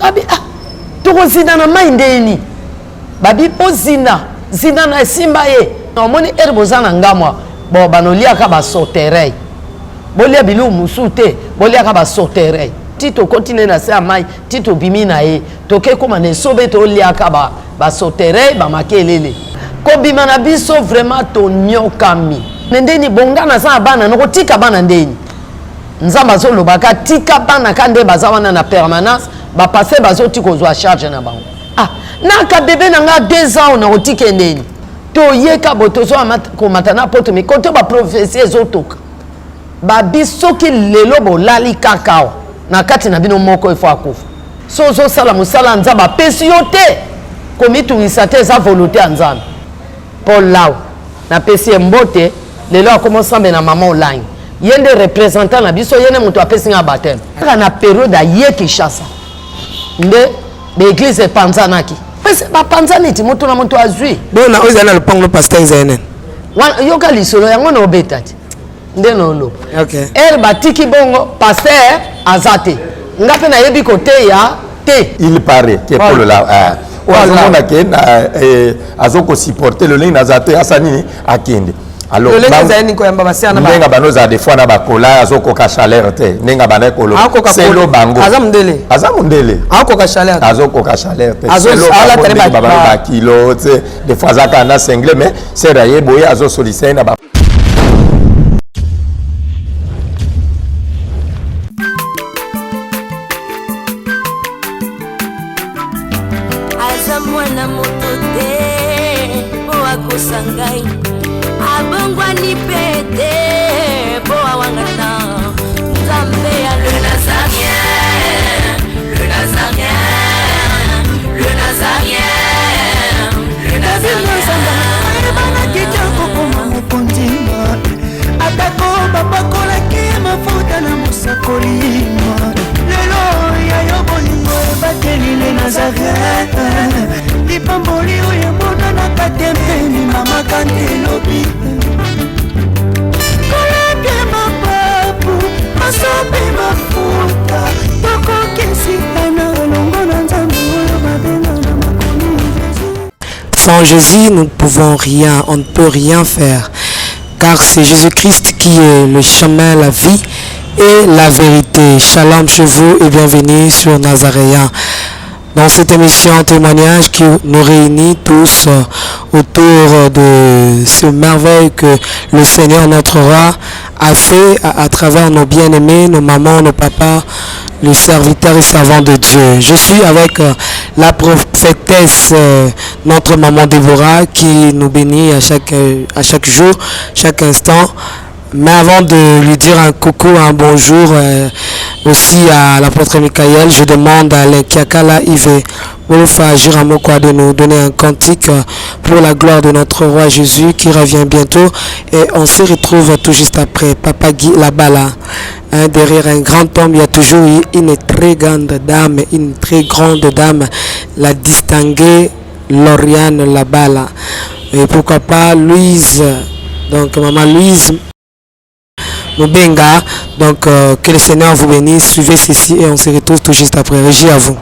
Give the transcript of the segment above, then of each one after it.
Abi ah, tokozinda na mai ndenge nini? Babi bozinda zinda na esimba ye. Omoni ere boza na ngamwa bo banoliaka ba sauterelles, bolia biloko mosusu te, boliaka ba sauterelles ti tokoti ne na se ya mai ti tobimi na ye toke koma na esobe toliaka ba ba sauterelles ba makelele. Kobima na biso vraiment tonyokami me ndeni bonga naza na bana nakotika bana ndeni? Nzambe azoloba ka tika bana ka nde baza wana na permanence ba pasteur bazoti kozwa charge na bango. Ah, naka bebe na nga 2 ans nakotika ye ndeni? Toyeka bo tozwa komata na poto mi kote ba prophetie ezotoka babi soki lelo bolali kaka awa na kati na bino moko efo akufa. So ozosala mosala ya Nzambe apesi yo te, komitungisa te, eza volonté ya Nzambe. Paul Lau napesi ye mbote lelo akoma osambe na mama Olangi, ye nde représentant na biso, ye nde moto apesi nga baptême. Kaka na periode aye Kinshasa nde baeglise epanzanaki, bapanzani ti moto na moto azwi bona oyo ezali na lopango no pasteur ezali nani wana. Yoka lisolo yango na obeta ti nde na oloba. Okay. Ere batiki bongo pasteur aza te, nga mpe nayebi koteya te. Il paraît que Paul la oyo azomona ke azokosupporte lolenge naza te, asa nini akende. Alors ndenge bano ozala des fois na bakola azokoka chaleur te, ndenge abandaki koloba selo bango. Aza mondele, aza mondele, akoka chaleur, azokoka chaleur te, selo bango ndenge babano bakilo te, des fois aza kaka na single mais sere aye boye azosolisa ye na ba. Aza mwana moto te mpo akosa ngai, abongwani mpe te mpo awangana Nzambe ya le Nazarien, le Nazarien, le Nazarien, le Nazarien. Ayebanaki te kokoma mokonzi, atako bapakolaki mafuta na mosakoli. Lelo ya yo bolingo ebateli le Nazareth, lipamboli oyo emonanaka te mpe mama kante elobi kolapie mapapu masope mafuta tokokesitana elongo na Nzambe oyo babenga na makomi Jésus. Sans Jésus, nous ne pouvons rien, on ne peut rien faire. Car c'est Jésus-Christ qui est le chemin, la vie et la vérité. Shalom chez vous et bienvenue sur Nazaréen. Dans cette émission témoignage qui nous réunit tous autour de ce merveille que le Seigneur notre Roi a fait à travers nos bien-aimés, nos mamans, nos papas, les serviteurs et servants de Dieu. Je suis avec la prophétesse, notre maman Déborah, qui nous bénit à chaque jour, chaque instant. Mais avant de lui dire un coucou, un bonjour aussi à l'apôtre Michael, je demande à l'Inkiakala Yves Mouloufa Jiramokwa de nous donner un cantique pour la gloire de notre roi Jésus qui revient bientôt. Et on se retrouve tout juste après. Papa Guy Labala, hein, derrière un grand homme, il y a toujours eu une très grande dame, une très grande dame, la distinguée Lauriane Labala. Et pourquoi pas Louise, donc maman Louise Mubenga. Donc que le Seigneur vous bénisse, suivez ceci et on se retrouve tout juste après. Régie à vous.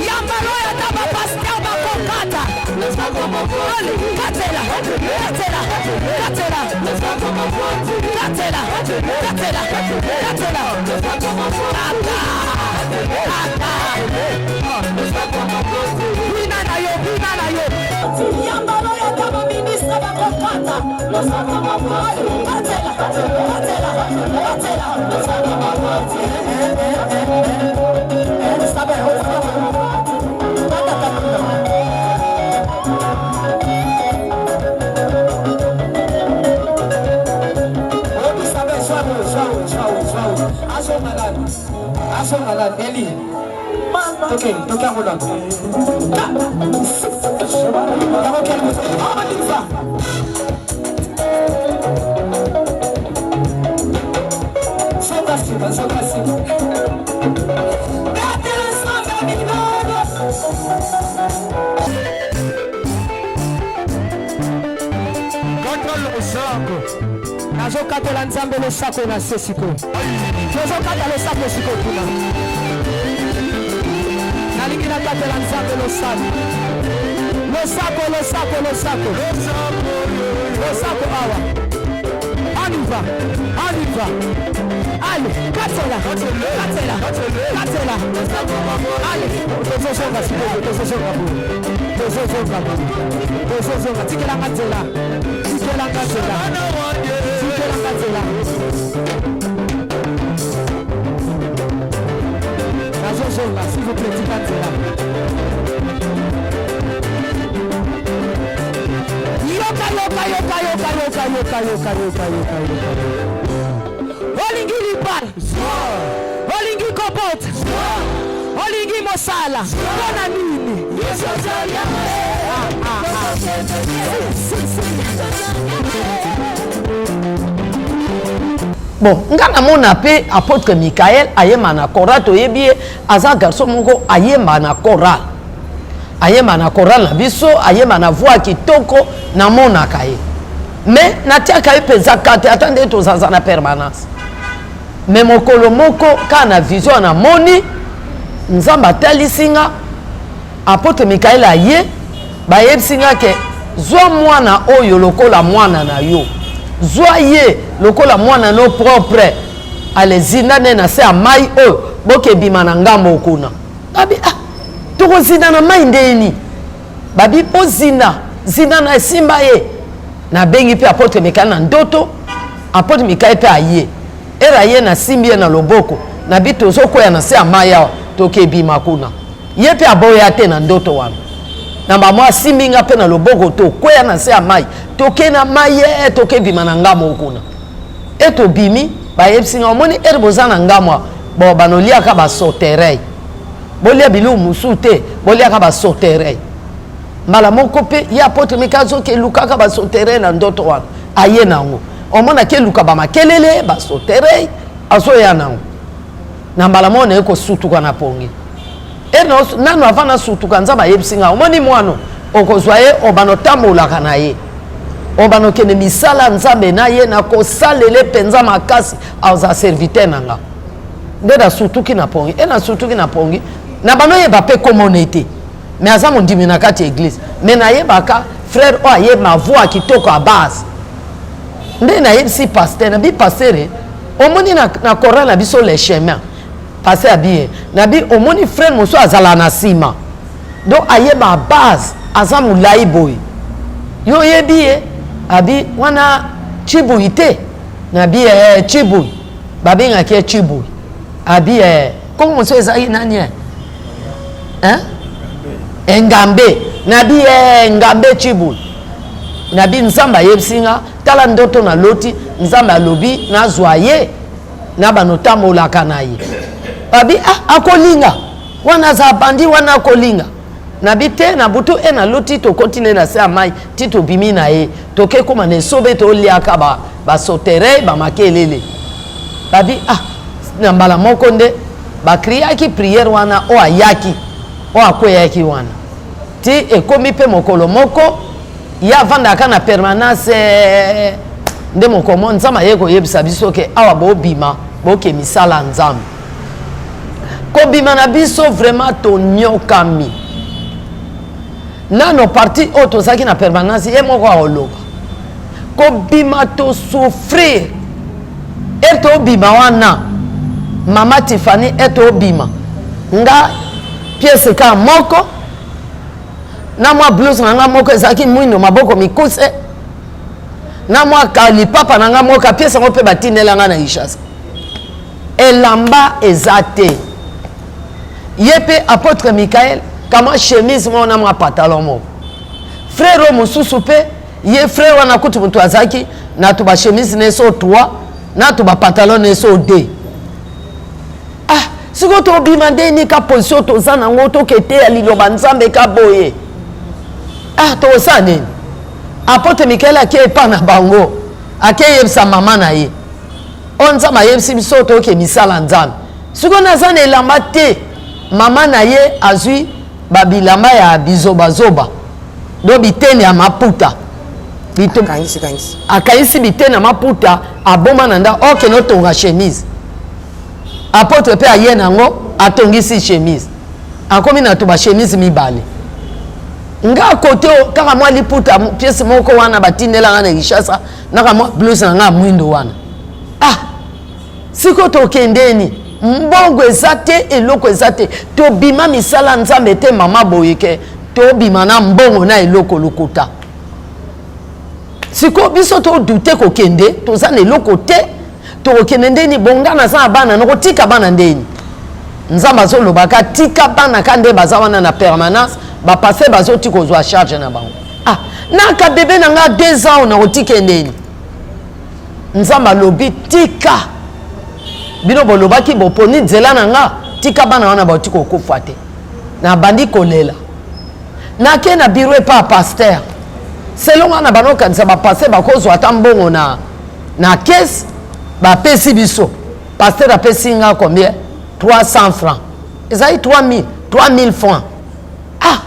Yambalo ya taba pasteur bakokata. Allez, katela, katela, katela, katela, katela, katela. Kata, kata. Bina na yo, bina na yo. Yambalo ya taba ministre bakokata. Allez, katela, katela, katela. Tozokatela Nzambe losako na se sikoyo. Tozokata losako sikoyo kuna. Nalingi nakatela Nzambe losako. Losako, losako, losako. Losako awa. On y va. On y va. Allez, katela, katela, katela. Allez, tozozonga sikoyo, tozozonga boye. Tozozonga boye. Tozozonga, tikelanga nzela. Tikelanga nzela. Tikelanga nzela. Nazozonga, s'il vous plaît, tika nzela. Yoka, yoka, yoka, yoka, yoka, yoka, yoka, yoka, yoka, yoka. Olingi libala. Olingi kobota. Olingi mosala. Mpo na nini? Ah, ah, ah. Si, si, si. Bon, nga namona mpe apôtre Michael ayemba na chorale, toyebi ye aza garçon moko ayemba na chorale, ayemba na chorale na biso, ayemba na voix kitoko, namonaka ye mais natiaka ye mpenza kate ata nde tozaza na permanence. Mais mokolo moko kaka na vision namoni Nzambe atalisi nga apôtre Michael aye, bayebisi nga ke zwa mwana oyo lokola mwana na yo, zwa ye lokola mwana no propre, alezinda nde na se ya mai oyo bokebima na ngambo kuna. Babi ah, tokozinda na mai ndeni? Babi bozinda zinda na esimba ye. Nabengi mpe apôtre Michael na ndoto, apôtre Michael mpe aye, era ye nasimbi ye na loboko, nabi tozokwea na se ya mai awa tokebima kuna. Ye mpe aboya te na ndoto wana, na bamwa asimbi nga mpe na loboko, tokwea na se ya mai, toke na mai ye tokebima na ngambo kuna. E tobimi, bayebisi nga omoni ere boza na ngambo bo banoliaka ba sauterelles, bolia biloko mosusu te, boliaka ba sauterelles. Mbala moko mpe ye apôtre Mika azoki elukaka ba sauterelles na ndoto wana, aye nango omonaki eluka ba makelele ba sauterelles, azoya nango na mbala moko naye kosutuka na pongi. E nanu avant nasutuka, Nzambe ayebisi nga omoni mwana okozwa ye obana otambolaka na ye, obana okende misala Nzambe na ye, nakosalele mpenza makasi, aza serviteur na nga. Nde nasutuki na pongi, e nasutuki na pongi na bano yeba mpe komona ete mais aza mondimi na kati ya église, mais nayebaka frère oyo ayeba voix kitoko ya base. Nde nayebisi pasteur, nabi pasteur omoni na, na chorale na biso les chemins, pasteur abi ye nabi omoni frère mosusu azala na nsima, donc ayeba base aza molai boye, yo oyebi ye? Abi wana Chibuyi te. Nabi eh, Chibuyi babengaki ye Chibuyi. Abi eh, kongo mosusu ezalaki nani eh? Hein? Engambe. Nabi eh, Ngambe Chibuyi. Nabi Nzambe ayebisi nga tala ndoto naloti, Nzambe alobi nazwa ye na banotambolaka na ye. Babi ah, akolinga wana aza bandi wana akolinga. Nabi te na butu e naloti tokoti ne na se ya mai ti tobimi na ye toke koma na esobe toliaka ba ba sauterelles ba makelele. Babi ah, na mbala moko nde bakriaki prière wana oyo ayaki oyo akweyaki wana ti ekomi mpe mokolo moko ye avandaka na permanence nde mokolo moko Nzambe aye koyebisa biso ke awa bobima boke misala Nzambe. Kobima na biso vraiment tonyokami nano parti oyo tozalaki na permanence ye moko akoloba kobima tosouffrir e tobima wana mama Tiffany e tobima nga pièce ka moko na mwa blouse na nga moko ezalaki mwindo maboko mikuse na mwa lipapa na nga moko pièce yango mpe batindela nga na Kinshasa, elamba eza te. Ye mpe apôtre Michael kama chemise moko na mwa pantalon moko, frère oyo mosusu mpe ye frère wana kutu moto azalaki na to ba chemise na so 3 na to ba pantalon na so 2. Ah, sikoyo tobima ndeni ka position toza nango tokete ya liloba Nzambe ka boye. Ah, tokosala nini? Apôtre Michael ake epa na bango, ake yebisa mama na ye oyo Nzambe ayebisi biso toke misala Nzambe. Sikoyo naza na elamba te, mama na ye azwi babilamba ya bizobazoba do biteni ya maputa. Akangisi bite na maputa, aboma na nda, okende otonga chemise. Apôtre mpe aye na yango, atongisi chemise, akomi na to bachemise mibale. Nga kote kaka mwa liputa pièce moko wana batindelanga na Kinshasa, naka mwa blouse na nga ya mwindo wana. Ah, sikoyo tokendeni, mbongo eza te, eloko eza te, tobima misala Nzambe te. Mama boye ke tobima na mbongo na eloko lokuta. Sikoyo biso todute kokende, toza na eloko te, tokokende ndeni? Bonga naza na bana, nakotika bana ndeni? Nzambe azolobaka tika bana ka nde baza wana na permanence, bapase bazoti kozwa charge na bango. Ah, naka bebe na nga 2 ans, nakotika ndeni? Nzambe alobi tika. Bino bolobaki boponi nzela na nga, tika bana wana, bauti kokufa te. Nabandi kolela, nake na bureau epa ya pasteur. Selon nga na banokanisa bapasteur bakozwa ata mbongo na caisse, bapesi biso. Pasteur apesi nga combien? 300 francs, ezali 3000, 3000 francs. Ah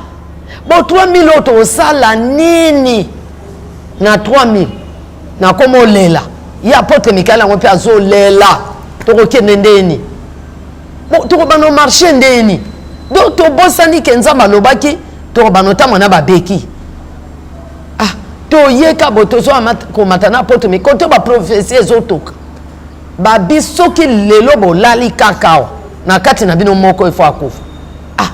bo, 3000 oyo tokosala nini na 3000? Nakoma olela, ye apôtre Mikael yango mpe azolela. Tokokende ndeni? Tokobanda omarche ndeni? Donc tobosani ke Nzambe alobaki tokobanda otambo na babeki. Ah, toyeka bo, tozwa komata na apôtre Mikael to baprophétie ezotoka, babi soki lelo bolali kaka awa, na kati na bino moko efo akufa. Ah,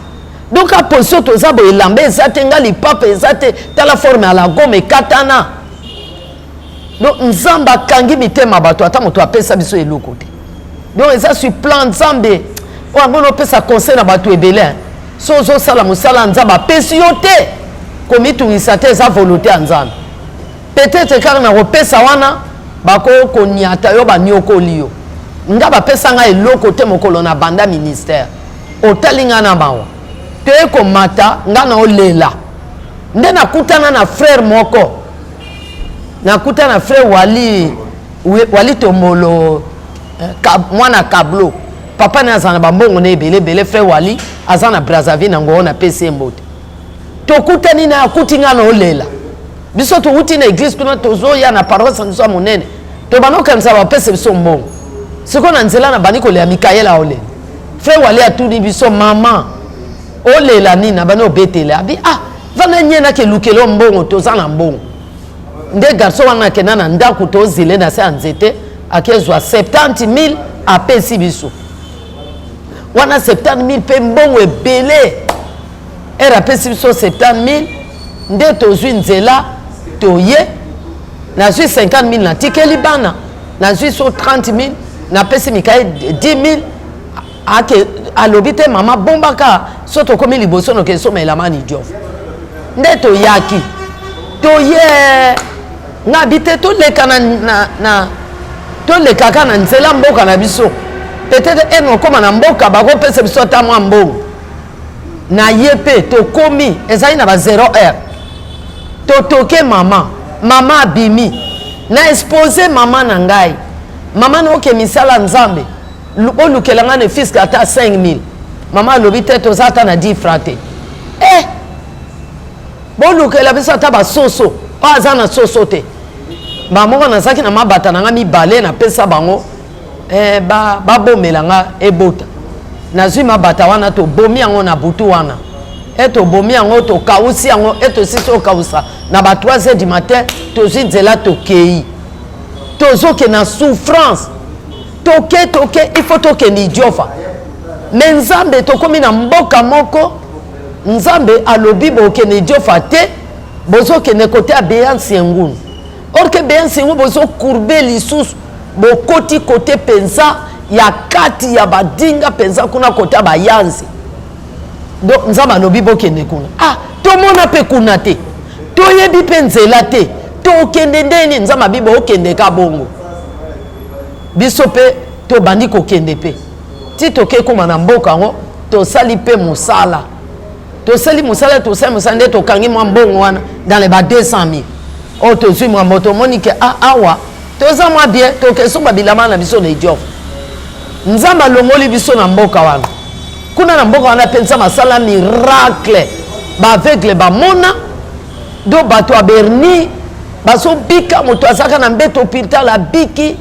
donc aposition toza boye, elamba eza te, nga lipapa eza te, tala forme ya la gomme ekatana. Donc Nzambe akangi mitema bato, ata moto apesa biso eloko te. Donc eza sur plan Nzambe oyo yango nopesa conseil na bato ebele: so ozosala mosala ya Nzambe, apesi yo te, komitungisa te, eza volonté ya Nzambe. Peut-être kaka na kopesa wana bakokoniata yo, baniokoli yo. Nga bapesa ngai eloko te mokolo na banda ministère. Otali ngai na mawa, toye komata, nga na olela nde nakutana na frère moko, nakuta na frère Wali, Wali Tombolo, mwana Kablo. Papa ne aza na bambongo na ebele ebele. Frère Wali aza na Brazzaville na ngoo, napesi ye mbote. Tokutani na akuti nga na olela. Biso towuti na église kuna, tozoya na paroisse na biso ya monene, tobanda kokanisa bapesa biso mbongo. Sikoyo na nzela na bandi kolela, Mikael aolela. Frère Wali atuni biso: "Mama, olela nini?" Abandi obetele, abi: "Ah, vanda nye, nakelukela mbongo, toza na mbongo." Nde garçon wana akenda na ndako, tozile na se ya nzete, akezwa 70 000, apesi biso wana 70 000 mpe mbongo ebele. Ere apesi biso 70 000, nde tozwi nzela, toye. Nazwi 50 000, natikeli bana, nazwi so 30 000, napesi Mikael 10 000. Ake alobi te: "Mama, bombaka, so tokomi liboso noke esomela mani diof." Nde toyaki, toye nga bi te, toleka na tolekaka na nzela mboka na biso, peut-être ene okóma na mboka bakopesa biso ata mwa mbongo. Na ye mpe tokomi, ezali na ba 0 heure, totoke mama. Mama abimi na expose mama na ngai: "Mama, naoke misala Nzambe, olukela ngai ne fût-ce que ata 5000." Mama alobi te, toza ata na 10 franc te. Eh, bolukela biso ata basoso, oyo aza na soso te. Bamoko nazalaki na mabata na nga mibale, napesa bango, eh, babomela nga ebota. Nazwi mabata wana, tobomi yango na butu wana, e tobomi yango, tokausi yango, e tosisi okausa na ba 3 heures du matin, tozwi nzela, tokei. Tozokende na souffrance, toke, toke, il faut tokende Idiofa. Me Nzambe, tokomi na mboka moko, Nzambe alobi bokende Idiofa te, bozokende kote ya Beyansi Engunu. Or que Beyansi Engunu, bozocourbe lisusu, bokoti kote mpenza ya kati ya badinga mpenza kuna, kote ya bayanzi. Donc Nzambe alobi bokende kuna. Ah, tomona mpe kuna te, toyebi mpe nzela te, tokende ndeni? Nzambe abi bokende ka bongo. Biso mpe tobandi kokende mpe ti toke kóma na mboka yango, tosali mpe mosala, tosali mosala, tosali mosala, nde tokangi mwa mbongo wana dans les ba 200 000 oyo tozwi. Mwa mbo tomoni ke ah, awa toza mwa bien, tokesomba bilamba na biso na Idiofa. Nzambe alongoli biso na mboka wana. Kuna na mboka wana mpe Nzambe asala miracle, baaveugle bamona, do bato ya berni. Bazobika, moto azalaka na mbeto hopital abiki,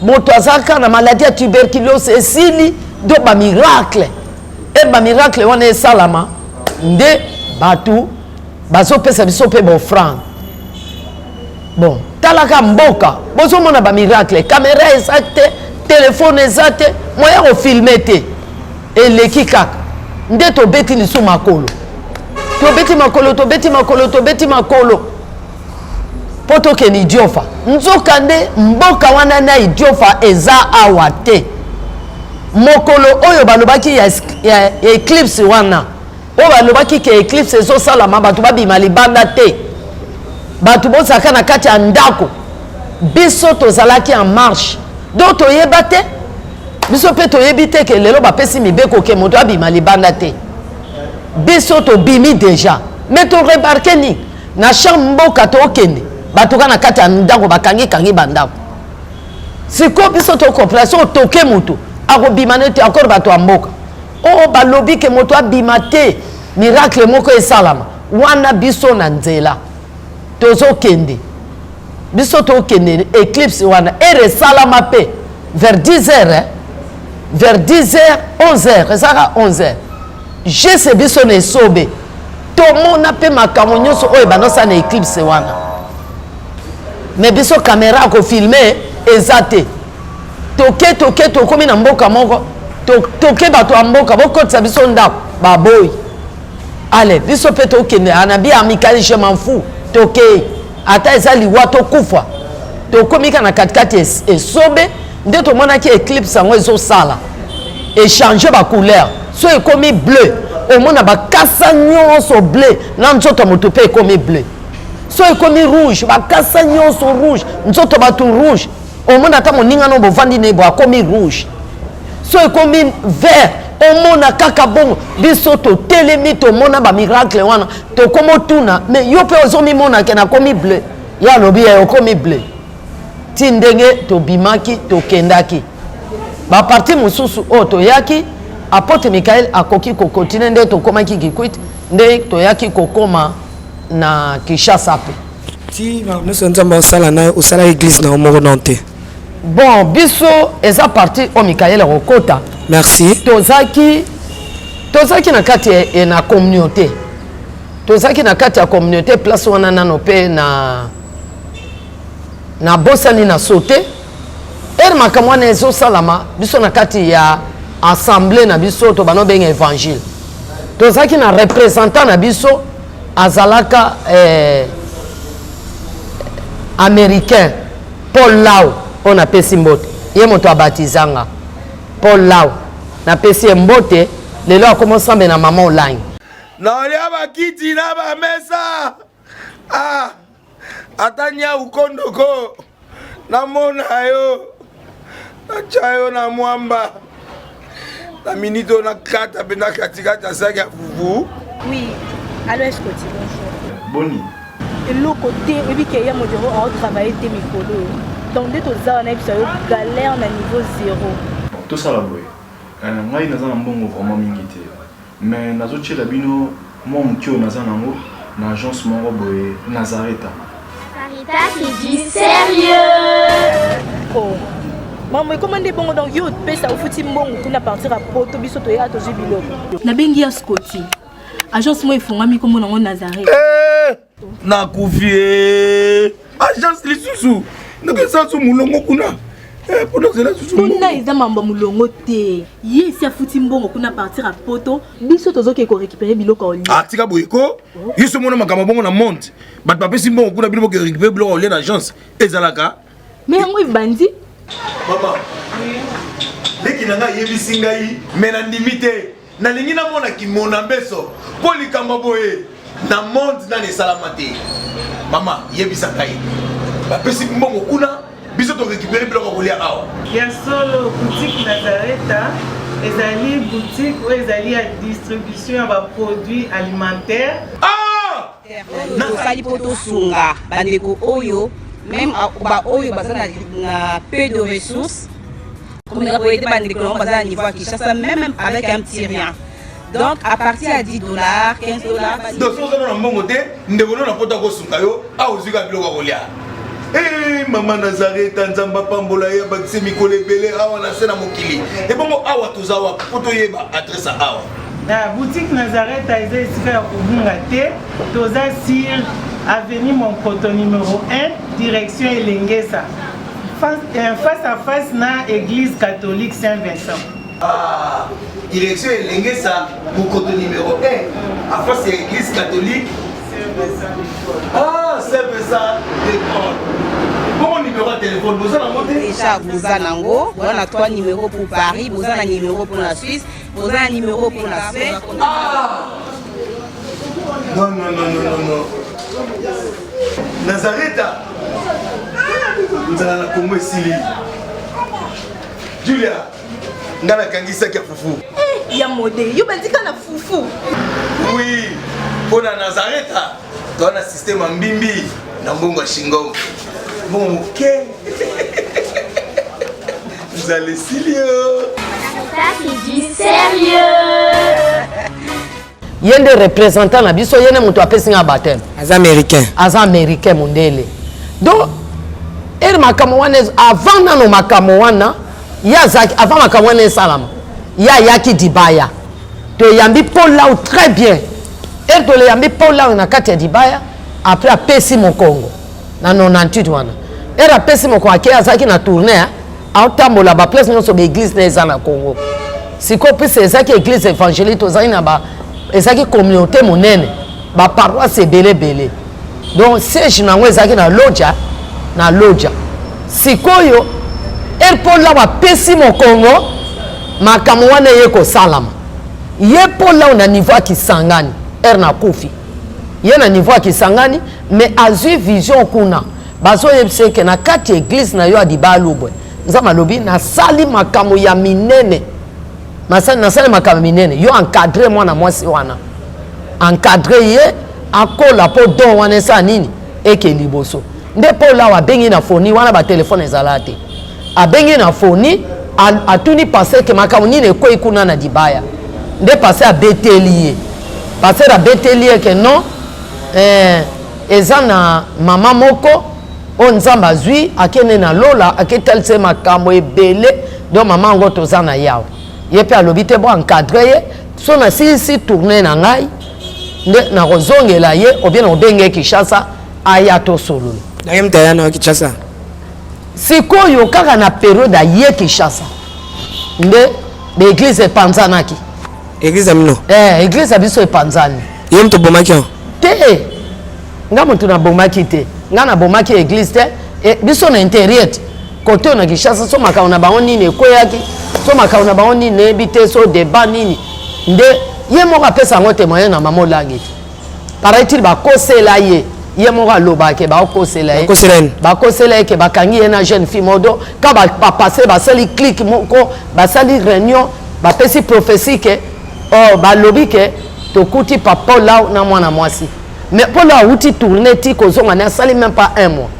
moto azalaka na maladie ya tuberculose esili, do ba miracle. E ba miracle wana esalama nde bato bazopesa biso mpe baofrande. Bon, talaka mboka, bozomona ba miracle, kamera eza te, telefone eza te, moyen kofilme te, eleki kaka nde tobeti lisu makolo, tobeti makolo, tobeti makolo, tobeti makolo mpo tokende Idiofa. Nzoka nde mboka wana na Idiofa eza awa te. Mokolo oyo balobaki ya, ya, ya eclipse wana, oyo balobaki ke eclipse ezosalama, bato babima libanda te, bato bozalaka na kati ya ndako. Biso tozalaki en marche, donc toyeba te, biso mpe toyebi te ke lelo bapesi mibeko ke moto abima libanda te. Biso tobimi deja, mais toremarke nini na chambre mboka tokende, bato ka na kati ya ndako bakangi kangi bandako. Sikoyo biso tokomprendre, soki otoke moto akobima nete encore bato ya mboka oyo balobi ke moto abima te, miracle moko esalama wana. Biso na nzela tozokende, biso tokende eclipse wana ere esalama mpe vers 10 heures, eh? Vers 10 heures, 11 heures, ezalaka 11 heures jese. Biso na esobe tomona mpe makambo nyonso oyo ebandosala na eclipse wana, me biso kamera ya kofilme eza te. Toke, toke, tokomi na mboka moko, toke, bato ya mboka bokotisa biso ndako, baboyi. Ale biso mpe tokende anabi ya Mikael, je m'en fous, tokei ata eza liwa tokufa. Tokomi kaka na katikati esobe nde tomonaki eclipse yango ezosala echange bacouleur. So ekomi bleu, omona bakasa nyonso bleu na nzoto ya moto mpe ekomi bleu. So ekomi rouge, bakasa nyonso rouge, nzoto bato rouge, omona ata moninga no bovandi na ye bo akomi rouge. So ekomi vert, omona kaka bongo. Biso totelemi, tomona bamiracle wana, tokoma otuna me yo mpe ozomimona ke nakomi bleu? Ye alobi ye okomi bleu. Ti ndenge tobimaki, tokendaki baparti mosusu oyo toyaki, apotre Michael akoki kokontinue nde tokomaki Kikwit, nde toyaki kokoma na Kinshasa mpe. Ti nyonso Nzambe osala na osala église na yo moko non te? Bon, biso eza parti oyo Mikael akokota. Merci. Tozalaki na kati ya na communauté, tozalaki na kati ya communauté place wana nano mpe na nabosani na saute ere makambo wana ezosalama. Biso na kati ya assemblée na biso to bano benga évangile, tozalaki na représentant na biso, azalaka américain, Paul Lau, oyo napesi mbote. Ye moto abatizanga, Paul Lau, napesi ye mbote. Lelo akoma osambe na mama Olangi. Naolia bakiti na bamesa, ah, ata nyau kondoko namona yo, natya yo na mwamba na minute oyo, nakata mpe na katikati ya saki ya fufu. Oui, allo Escoti, bonjour. Boni? Eloko te, oyebi ke ya modero aotravaille te mikolo oyo. Donc nde toza wana, yebisa yo galère na niveau zéro. Bon, tosala boye. Ngai naza na mbongo vraiment mingi te. Mais nazotiela bino mwa moke oyo naza nango na agence moko boye Nazareta. Sarita, c'est du sérieux. Oh. Maman, ekoma nde bongo? Donc yo opesa, ofuti mbongo kuna partir ya poto, biso toya tozwi biloko. Nabengi ya Scoti, agence moko efungwami, kombo nango Nazareth. Eh, nakufi e agence lisusu, ndenge eza so molongo kuna. Eh, mpona ozela susu. Kuna eza mambo ya molongo te, ye esi afuti mbongo kuna partir ya poto, biso tozoke korécupérer biloko ya olia. Ah, tika boye ko, yo so mona makambo bongo na monde, bato bapesi mbongo kuna, bino boke récupérer biloko ya olia na agence, ezalaka? Mais yango ebandi. Mama leki na ngai ayebisi ngai, me nandimi te, nalingi namona kimona mbeso mpo likambo boye na monde nani esalama te. Mama, yebisa ngai, bapesi mbongo kuna, biso torécupere biloko ya kolia awa? Ya solo, boutique Nazareta ezali boutique oyo ezali ya distribution ya baproduit alimentaire. Ah! Tosali mpo tosunga bandeko oyo, même baoyo baza na peu de ressources, komeka koyede bandeko nango baza na niveau ya Kinshasa, même avec un petit rien. Donc à partir ya 10 dollars, 15 dollars. Donc soki oza na mbongo te, ndeko no na poto akosunga yo, awa ozwi kaka biloko ya kolia. Hey, eh, mama Nazareta, Nzambe apambola ye, abakisi mikolo ebele awa na se na mokili. Ebongo awa toza wapi mpo toyeba adresse ya awa? Na boutique Nazareta eza esika ya kobunga te, toza sur avenue Monkoto numero 1 direction Elengesa face, euh, face à face na église catholique Saint-Vincent. Ah, direction Elengesa Mokoto numéro 1 à face ya église catholique. Ah, Saint-Vincent de Paul. Bongo numéro ya téléphone boza nango te? Déjà boza nango, boza na 3 numéros pour Paris, boza na numéro pour la Suisse, boza na numéro pour la Suède. Ah! Non, non, non, non, non, non. Nazareta nzala na Congo esili. Julia, nga nakangi saki ya fufu. Eh, ya mode, yo bandika na fufu. Oui, mpo na Nazareta toza na système ya mbimbi na mbongo ya shingom. Mbongo moke. Nzala esili yo. Ça, c'est du sérieux. Ye nde représentant na biso, ye nde moto apesi nga baptême. Aza américain. Aza américain mondele. Donc ere makambo wana avant nano makambo wana ye azalaki avant makambo wana esalama ye ayaki dibaya toyambi Paul Lau très bien ere toyambi Paul Lau na kati ya dibaya après apesi mokongo na 98 wana ere apesi mokongo akei azalaki na tournée aotambola ba place nyonso ba église na eza na Congo sikoyo pese ezalaki église évangélique tozalaki na ba ezalaki communauté monene ba paroisse ebele ebele donc siège na yango ezalaki na loja na loja sikoyo ere Paul Lau apesi mokongo makambo wana eye kosalama ye Paul Lau na niveau ya Kisangani ere nakufi ye na niveau ya Kisangani mais azwi vision kuna bazoyebisa eke na kati ya eglise na yo ya Dibalubwe Nzambe alobi nasali makambo ya minene nasali makambo minene yo encadre mwana mwasi wana encadre ye akola mpo don wana esala nini eke liboso nde Paul awa abengi na foni wana batelefone ezala te abengi na foni atuni pasteur ke makambo nini ekwei kuna na dibaya nde pasteur abeteli ye pasteur abeteli ye ke non eh, eza na mama moko oyo Nzambe azwi akende na lola aketalisa ye makambo ebele donc mama yango toza na yawe ye mpe alobi te bo encadre ye so nasilisi tourne na ngai nde nakozongela ye obie nakobenge ye Kinshasa aya tosolola. Naye moto aya na Kinshasa. Sikoyo kaka na periode aye Kinshasa nde baeglise epanzanaki. Eglise ya bino? Eh, eglise ya biso epanzani. Ye moto obomaki yango? Te, nga moto nabomaki te, nga nabomaki eglise te. E, biso na interieur te kote oyo na Kinshasa so makambo na bango nini ekweyaki so makambo na bango nini nayebi te so debat nini nde ye moko apesa yango témoignage na mama Olangi te paraît-il bakosela ye ye moko alobaka ke bakosela ye bakosela ye ke bakangi ye na jeune fille modo ka bapasse basali clique moko basali réunion bapesi prophétie ke oh, balobi ke tokuti papa Lau na mwana mwasi mais mpo Lau awuti tourne ti kozonga ne asali même pas un mois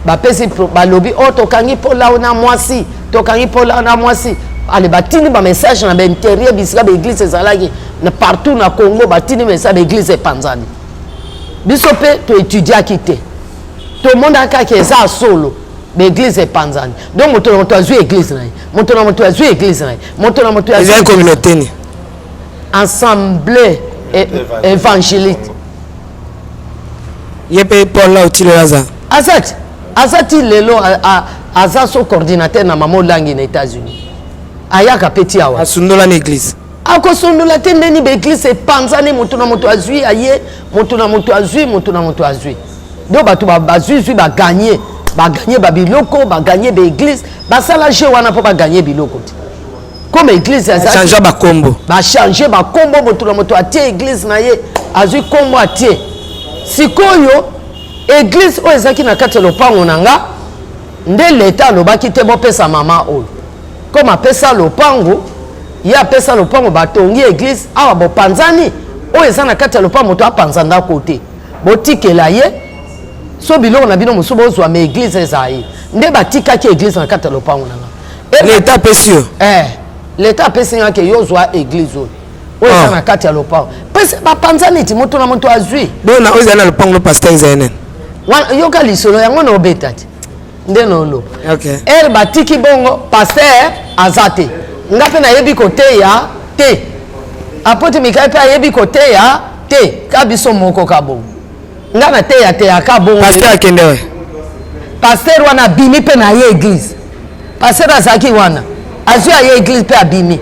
bapesi balobi oh tokangi mpo Lau na mwasi tokangi mpo Lau na mwasi ale batindi bamessage na bainterieur bisika baeglise ezalaki na partout na Congo batindi message baeglise epanzani biso mpe toetudiaki te tomonaka kaka eza solo baeglise epanzani donc moto na moto azwi eglise na ye moto na moto azwi eglise na ye moto na moto azwi communauté ni assemblée évangélique ye mpe Paul Lau ti lelo aza aza ti aza ti lelo aza so coordinateur na mama Olangi na États-Unis ayaka mpe ti awa asundola na église akosundola te ndeni baeglise epanzani moto na moto azwi aye moto na moto azwi moto na moto azwi donc bato bazwizwi baganye baganye babiloko baganye baeglise basala jeu wana mpo baganye biloko te comme église achange bakombo bachange bakombo moto na moto atie église na ye azwi kombo atie sikoyo église oyo ezalaki na kati ya lopango na nga nde leta alobaki te bopesa mama oyo comme apesa lopango ye apesa lopango batongi église awa bopanzani oyo eza na kati ya lopango moto apanza ndako te botikela ye so biloko na bino mosusu bozwa ma église eza ye nde batikaki église na kati ya lopango na nga leta apesi yo eh, leta apesi nga ke yo zwa église oyo. Oyo eza na kati ya lopango. Pese bapanzani ti moto na moto azwi. Bona oyo ezali na lopango no pasteur ezali nani? Wana yoka lisolo yango na obeta ti. Nde na oloba. Okay. Ere batiki bongo pasteur aza te. Nga mpe nayebi koteya te. Apôtre Mikael mpe ayebi koteya te. Ka biso moko ka bongo. Nga na teya teya ka bongo. Pasteur akende we. Pasteur wana abimi mpe na ye église. Pasteur azalaki wana. Azwi aye église mpe abimi.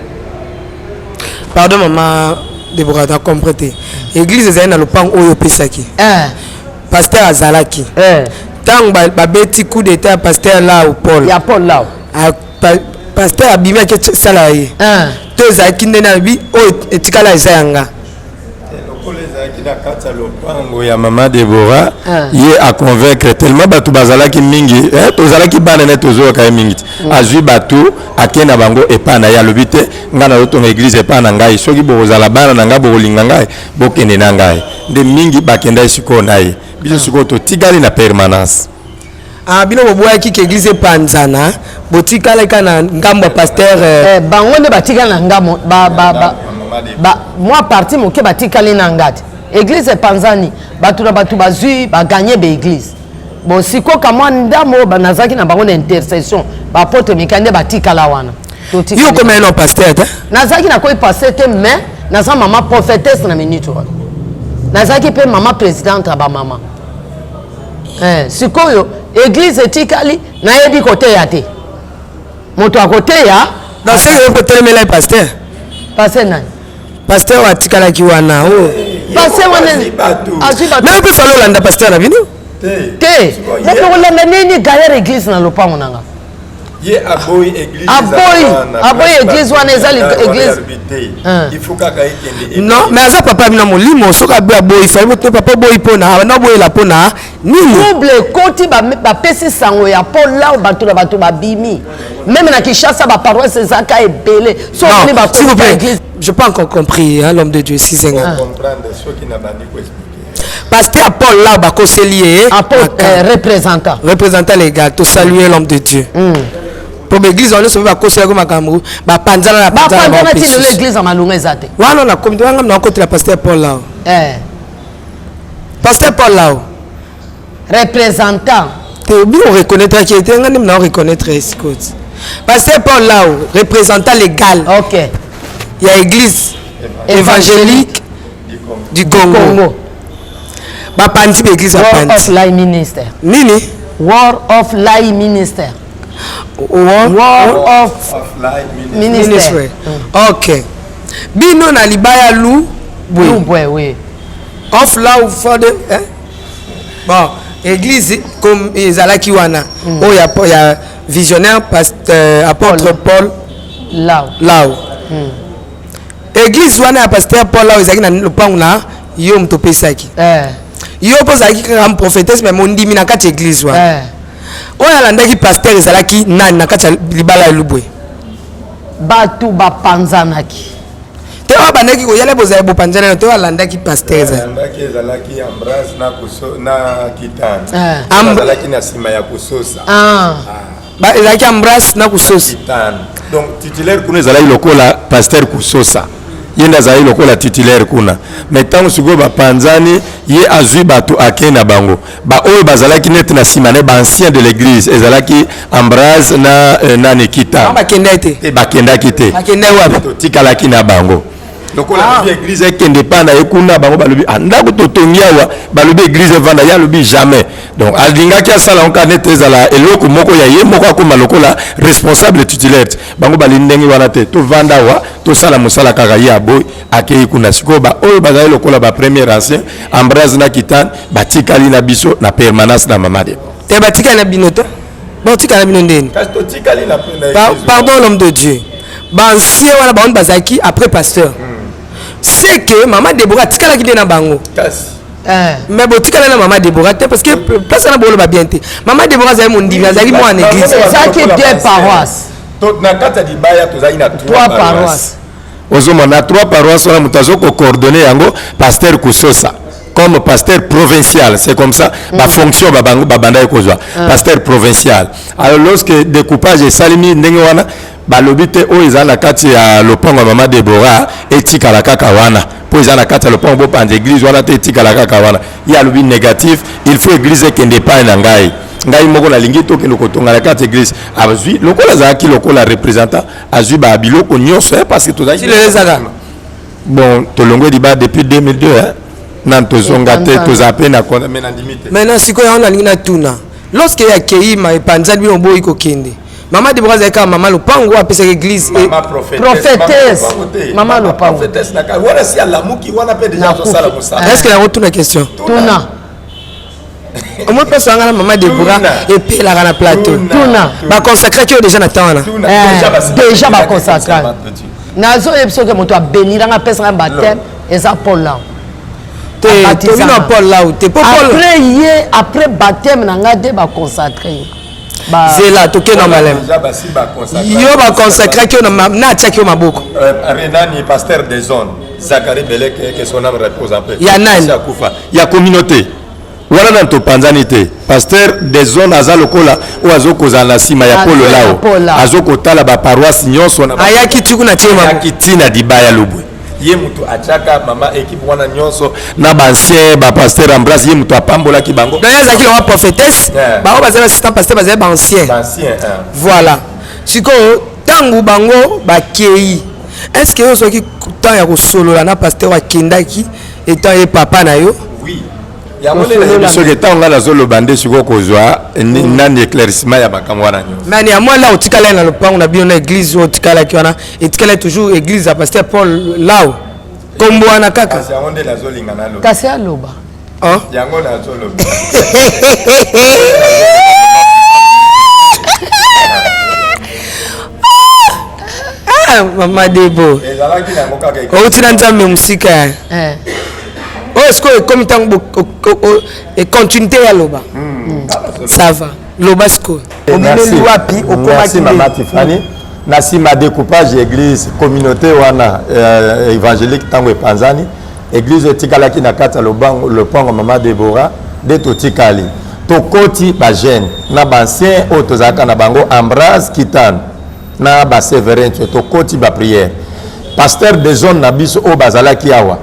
Pardon maman Deborah, na comprendre te. Église ezali na lopango oyo opesaki. Eh. Pasteur azalaki. Eh. Tango babeti coup d'état ya pasteur Lao Paul. Ya Paul Lao. Pasteur abimi ake sala ye. Eh. To ezalaki nde na bi oyo etikala eza ya nga. Lokola ezalaki na kati ya lopango ya mama Deborah, ye a convaincre tellement bato bazalaki mingi, eh, tozalaki bana ne tozoyoka ye mingi te. Azwi bato ake na bango epai na ye, alobi te ngai nazotonga eglise epai na ngai, soki bokozala bana na ngai bokolinga ngai bokende na ngai. Nde mingi bakendaki sikoyo na ye, biso sikoyo totikali na permanence. Ah, bino boboyaki ke eglise epanzana, botikali kaka na ngambo ya pasteur. Eh, bango nde batikali na ngambo ba, ba, ba, ba, mwa parti moke batikali na ngati. Eglise epanzani, bato na bato bazwi baganye ba eglise. Bon, sikoka mwa ndambo oyo nazalaki na bango na intercession, ba apotre Mikael nde batikala wana. Yo okomaki na pasteur te? Nazalaki nakoki pasteur te, mais naza mama prophétesse na minute wana. Nazalaki mpe mama présidente ya ba mama. Eh, sikoyo eglise etikali nayebi koteya te moto akoteya donc seke yo kotelemela ye pasteur pasteur nani pasteur oyo atikalaki wana oyo pasteur wana azwi bato mais mpe falo olanda pasteur na bino te moto kolanda nini gaillard eglise na lopango na nga Ye aboyi eglise aboyi aboyi eglise wana eza eglise il faut kaka ekende non mais aza papa bino molimo soki aboyi aboyi fali te papa oboyi pona na oboyela pona nini trouble ekoti bapesi sango ya Paul là bato na bato babimi même na Kinshasa ba paroisse ezaka ebele so omoni ba s'il vous plaît je pas encore compris hein, l'homme de Dieu excusez-moi comprendre soki na bandi ko Pasteur Paul là bakoseli ye apôtre représentant représentant légal to saluer l'homme de Dieu po ba église wana soki bakoselaki makambo bapanzana na bapanzana ti lelo église ya malonga eza te wana na komi wana na kotela pasteur Paul là eh pasteur Paul là représentant te bino reconnaître ki te nga nde na reconnaître escort pasteur Paul là représentant légal OK ya église évangélique du Congo, Congo. Bapanzi ba église bapanzi. War of Lie Minister. Nini? War of Lie Minister. War, War of, of Lie Minister. Ministry. OK. Bino na libaya lu bwe. Lu bwe, oui. Of Lau for the hein? Bon, église comme ezalaki wana. Oyo ya ya visionnaire pasteur apôtre Paul, Paul Lau. Lau. Église wana ya pasteur Paul Lau ezalaki na lopango na yo moto opesaki. Yo mpo ozalaki kaka prophétesse mais mondimi na kati ya église wana. Oyo alandaki pasteur ezalaki nani na kati ya libala ya Lubwe? Bato bapanzanaki. Te oyo abandaki koyala bozali bopanzana te oyo alandaki pasteur ezali. Alandaki ezalaki Ambrase na kuso na Kitana. Azalaki na nsima ya kusosa. Ba ezalaki Ambrase na kusosa. Kitana. Donc titulaire kuna ezalaki lokola pasteur kusosa. Ye nde azalaki lokola titulaire kuna. Mais ntango sikoyo bapanzani, ye azwi bato akei na bango. Ba oyo bazalaki neti na nsima na ye, ba anciens de l'église, ezalaki Ambrase na nani Kitana. Bakendaki te. Te, bakendaki te. Bakendaki wapi? Totikalaki na bango. Lokola alobi église ekende epai na ye kuna, bango balobi ah, ndako totongi awa, balobi église evanda, ye alobi jamais. Donc alingaki asala yango kaka neti ezala eloko moko ya ye moko, akoma lokola responsable titulaire. Bango balingi ndenge wana te, tovanda awa tosala mosala kaka, ye aboyi akei kuna. Sikoyo ba oyo bazali lokola ba premier ancien Ambrase na Kitane batikali na biso na permanence na mama de te batikali na bino te, batikali na bino ndeni? Kasi totikali na pardon l'homme de Dieu, ba ancien wana bango bazalaki après pasteur. C'est que mama Deborah atikalaki nde na bango. Kasi Mais botikala na mama Deborah te parce que place wana boloba bien te. Mama Deborah azali mondimi, azalaki mwana église. Ezalaki deux paroisses. Na kati ya libaya tozalaki na trois paroisses. Ozomona na trois paroisses wana moto azo ko coordonner yango pasteur Kusosa comme pasteur provincial, c'est comme ça ba fonction ba bango babandaki kozwa pasteur provincial. Alors lorsque découpage esalemi ndenge wana, Balobi te oyo eza na kati ya lopango ya mama Deborah etikala kaka wana mpo eza na kati ya lopango, bopanza eglise wana te, etikala kaka wana. Ye alobi négatif, il faut eglise ekende epai na ngai, ngai moko nalingi tokende kotonga na kati eglise. Azwi lokola azalaki lokola représentant, azwi ba biloko nyonso eh, parce que tozalaki bon, tolongwe liba depuis 2002 hein. Nanu tozonga te, tozala mpe na mais nandimi te. Maintenant sikoyo yango nalingi natuna, lorsque akei ma epanzani bino boyi kokende, mama Debora azalaki kaka mama lopango apesaki église? Mama prophétesse, mama lopango. Prophétesse na wana si alamuki wana mpe déjà azosala mosala. Est ce que yango tuna question? Tuna. Omoi mposo wanga na mama Debora epelaka na plateau. Tuna. Baconsacraki oyo déjà na temps wana? Déjà baconsacraki. Nazoyebi soki moto abeniranga, apesanga baptême, eza Paul Lao. Te, tobi na Paul Lao te, po Paul après ye, après baptême na ngai nde baconsacre. Zela, toke na maleme. Yo baconsacraki yo na atiaki yo maboko? Nani, pasteur des zones Zacharie Beleke, que son âme repose en paix. Ya nani? Akufa ya communauté wana nanu topanzani te. Pasteur des zones aza lokola oyo azokozala na nsima ya Polo Lao, azokotala baparoisse nyonso. Ayaki ti kuna tie? Ayaki ti na Dibaya Lubwe. Ye moto atiaka mama équipe wana nyonso na baancien bapasteur Embrace, ye moto apambolaki bango. Donc ye azalaki lokola prophétesse, bango bazali assistant pasteur, bazali baancien. Voilà. Sikoyo ntango bango bakei, est ce que yo ozwaki temps ya kosolola na pasteur akendaki etant ye papa na yo? Oui, yango nde nayebi soki ntango ngai nazoloba nde sikoyo kozwa nani éclaircissement ya makambo wana nyonso. Mais néanmoins là otikalaki na lopango na bino na église oyo otikalaki wana, etikalaki toujours église ya pasteur Paul Lao, kombo wana kaka? Kasi yango nde nazolinga naloba. Kasi aloba. Yango nazoloba. Ah, mama Debo. Ezalaki nango kaka. Outi na Nzambe mosika. Oyo sikoyo ekomi ntango continuité ya loba. Ça va, loba sikoyo. Obimeli wapi? Okomaki mama Tifani na nsima découpage ya église communauté wana évangélique. Ntango epanzani, église etikalaki na kati ya lopango mama Debora nde totikali. Tokoti bajeune na baancien oyo tozalaka na bango, Embrase Kitano na baseverin, tokoti baprière. Pasteur de zone na biso oyo bazalaki awa,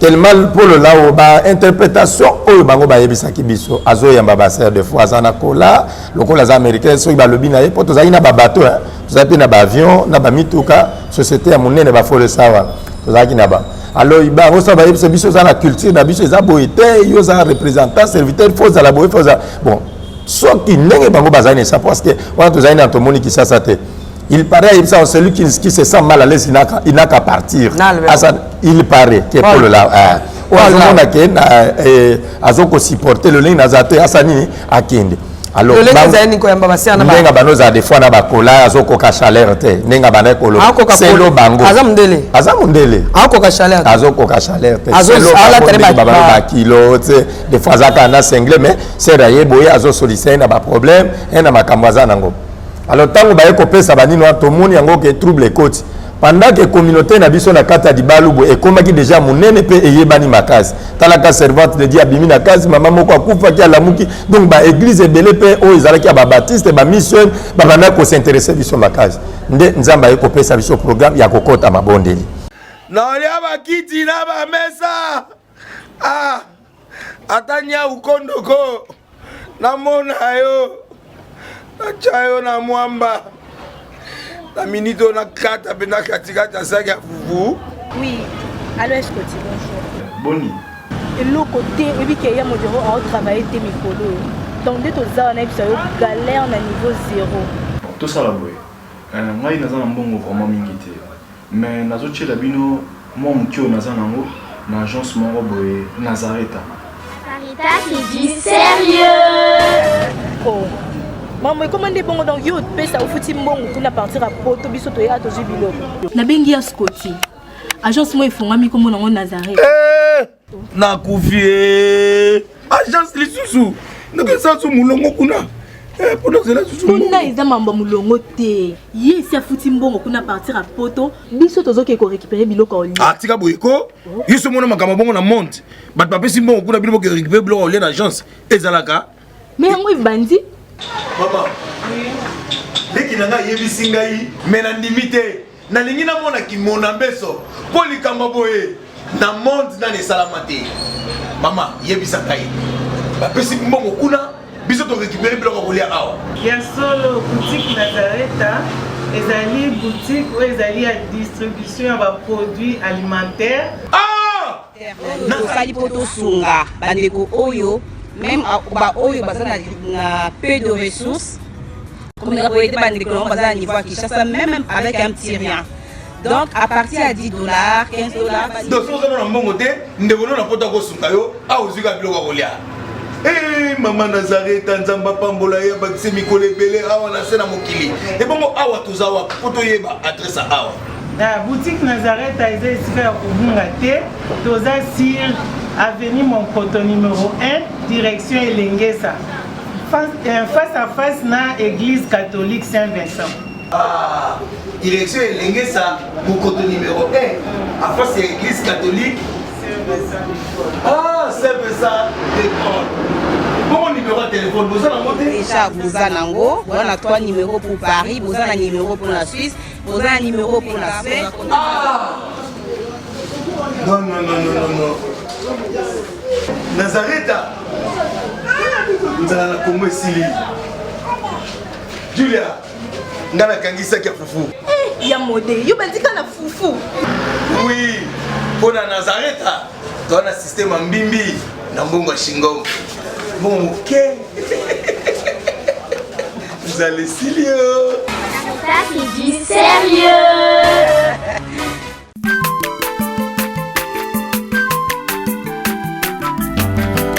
tellement Polo Lao, bainterprétation oyo bango bayebisaki biso, azoyamba basœur de foi, aza na kola lokola aza américain. Soki balobi na ye, mpo tozalaki na babateau, tozalaki mpe na baavion na bamituka, société ya monene bafolesa wana tozalaki na bango. Alors bango so bayebisa biso, oza na culture na biso eza boye te, yo oza représentant serviteur, faut ozala boye, faut ozala bon. Soki ndenge bango bazali na esa, parce que wana tozali na tomoni Kisasa te. Il paraît ayebisa celui qui se sent mal à l'aise, il n'a qu'à partir. Asa, il paraît que Paul là oyo azomona ke azokosupporte lolenge naza te, asa nini, akende. Alors ndenge bano ozala des fois na bakola, azokoka chaleur te, ndenge abandaki koloba selo bango. Aza mondele? Aza mondele. Akoka chaleur? Azokoka chaleur te, selo bakilo te. Des fois aza kaka na singlet, mais sere aye boye azosolisa ye na baproblème ye na makambo aza nango. Alors ntango baye kopesa banini wana, tomoni yango ke trouble ekoti pendant que communauté na biso na kati ya Dibalu boye ekomaki déjà monene mpe eyebani makasi. Talaka, servante de Dieu abimi na kasi, mama moko akufaki alamuki. Donc baéglise ebele mpe oyo ezalaki ya babaptiste, bamission, babandaki kosinteresse biso makasi. Nde Nzambe aye kopesa biso programme ya kokɔta mabondeli. Naolia bakiti na bamesa, ah, ata nyau kondoko namona yo, natya yo na mwamba na minute oyo nakata mpenza katikati ya saki ya fufu. Oui, allo Escoti, bonjour. Boni? Eloko te, oyebi ke ya modero aotravaille te mikolo oyo. Donc nde toza wana, yebisa yo, galère na niveau zéro. Tosala boye, ngai naza na mbongo vraiment mingi te, mais nazotiela bino mwa moke oyo naza nango na agence moko boye Nazareta. Sarita, c'est du sérieux. Oh. Mambo ekoma nde bongo, donc yo opesa ofuti mbongo kuna partir ya poto, biso toya tozwi biloko. Nabengi ya Scoti, agence moko efungwami, nkombo nango Nazareth. Nakufi e, agence lisusu ndenge su molongo kuna mpona ozela susu? Kuna eza mambo ya molongo te, ye esi afuti mbongo kuna partir ya poto, biso tozoke korécupérer biloko ya olia. Ah, tika boye ko, yo so mona makambo bongo na monde, bato bapesi mbongo kuna, bino boke récupérer biloko ya olia na agence, ezalaka? Mais yango ebandi. Mama leki. na ngai ayebisi ngai me nandimi te. Nalingi namona kimona mbeso mpo likambo boye na monde nani esalama te. Mama, yebisa ngai, bapesi mbongo kuna, biso torécupere biloko ya kolia awa. Ya solo, boutique Nazareta ezali boutique oyo ezali ya distribution ya baproduits alimentaires. Ah! Tosali mpo tosunga bandeko oyo, meme baoyo baza na peu de ressources, komeka koyede bandeko nango baza na niveau ya Kinshasa, même avec un petit rien. Donc à partir ya 10 $, 15 $. Donc soki oza na mbongo te, ndeko no na poto akosunga yo awa, ozwi kaka biloko ya kolia. Eh, mama Nazareta, Nzambe apambola ye, abakise mikolo ebele awa na se na mokili. Ebongo awa toza wapi mpo toyeba adresse ya awa? Na boutique Nazareta eza esika ya kobunga te. Toza sur avenue Monkoto numéro 1, direction Elengesa, face à face na église catholique Saint-Vincent. Ah, direction Elengesa, Mokoto numéro 1, à face ya église catholique Ah, Saint-Vincent de Paul. Bongo numéro ya téléphone boza nango te? Déjà boza nango, boza na trois numéros pour Paris, boza na numéro pour la Suisse, boza na numéro pour la Suède. Ah! Non, non, non, non, non, non. Nazareta, nzala na Kongo esili. Julia, nga nakangisaki ya fufu. Eh, ya mode, yo bandika na fufu. Oui, mpo na Nazareta toza na systeme ya mbimbi na mbongo ya shingom, mbongo moke, nzala esili yo. Ça, c'est du sérieux.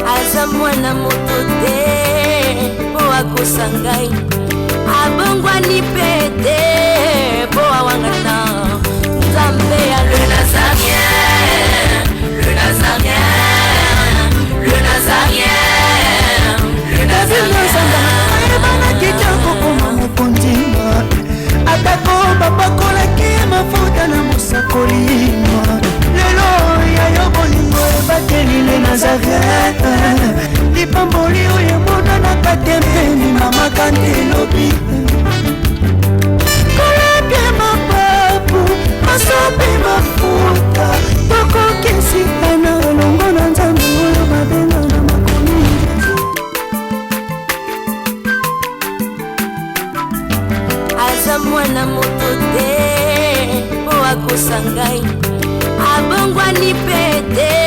Aza mwana moto te mpo akosa ngai, abongwani mpe te mpo awangana Nzambe ya le Nazarien, le Nazarien, le Nazarien, le Nazarien. Ayebanaki te kokoma mokonzi, atako bapakolaki mafuta na mosakoli. Lelo ya yo bolingo ebateli le Nazaret, lipamboli oyo emonanaka te mpeni mama kante elobi kolapie mapapu masopi mafuta tokokisika na elongo na Nzambe oyo babenga na makomi. Aza mwana moto te mpo akosa ngai, abongwani mpe te.